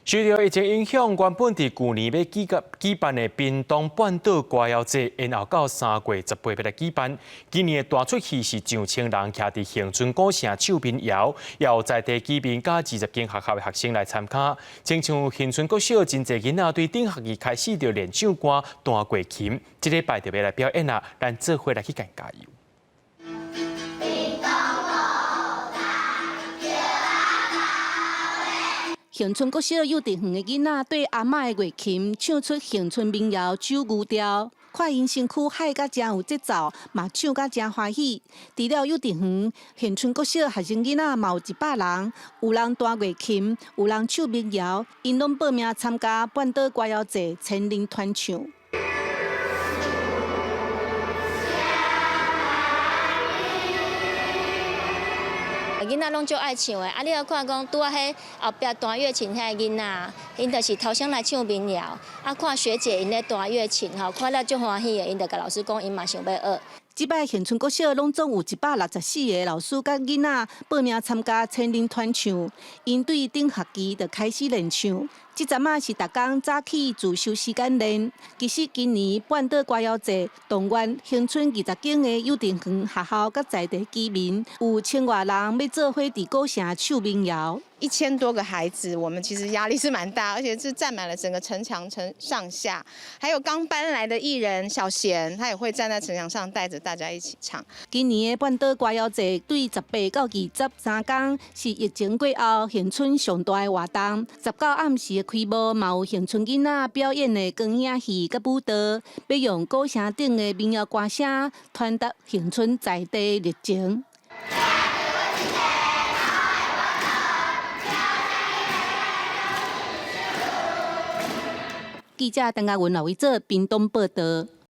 受著疫情影響，原本佇舊年欲舉辦的屏東半島歌謠節，延後到3月18日來舉辦。今年的大出戲是上千人徛佇恆春古城唱民謠，也有在地居民佮20間學校的學生來參加。親像恆春國小真濟囡仔對頂學期開始就練唱歌、彈月琴，這禮拜就欲來表演啦，咱做伙來去共加油。恆春國小幼稚園的囡仔綴阿嬤的月琴，唱出恆春民謠《九牛調》，看𪜶身軀海甲誠有節奏，嘛唱甲誠歡喜。除了幼稚園，恆春國小學生囡仔嘛有100人，有人彈月琴，有人唱民謠，𪜶攏報名參加半島歌謠祭千人團唱。囡仔攏足愛唱的，啊，你閣看講拄仔彼後壁彈月琴彼个囡仔，𪜶就是頭先來唱民謠，啊，看學姐𪜶咧彈月琴吼，看了足歡喜的，𪜶就共老師講，𪜶嘛想欲學。這擺恆春國小攏總有164個老師佮囡仔報名參加千人團唱，𪜶對頂學期就開始練唱。這陣仔是逐工早起自修時間練。其實今年半島歌謠祭動員恆春20間的幼稚園學校佮在地居民，有千外人欲做伙佇古城唱民謠。 1000多個孩子，我們其實壓力是蠻大，而且是佔滿了整個城牆城上下。還有剛搬來的藝人小賢，他也會站在城牆上帶着大家一起唱。今年的半島歌謠祭對18到23天，是疫情過後恆春上大的活動。19暗時的開幕，嘛有恆春囡仔表演的光影戲佮舞蹈，欲用古城頂的民謠歌聲傳達恆春在地熱情。記者鄧家文、劉偉哲屏東報導。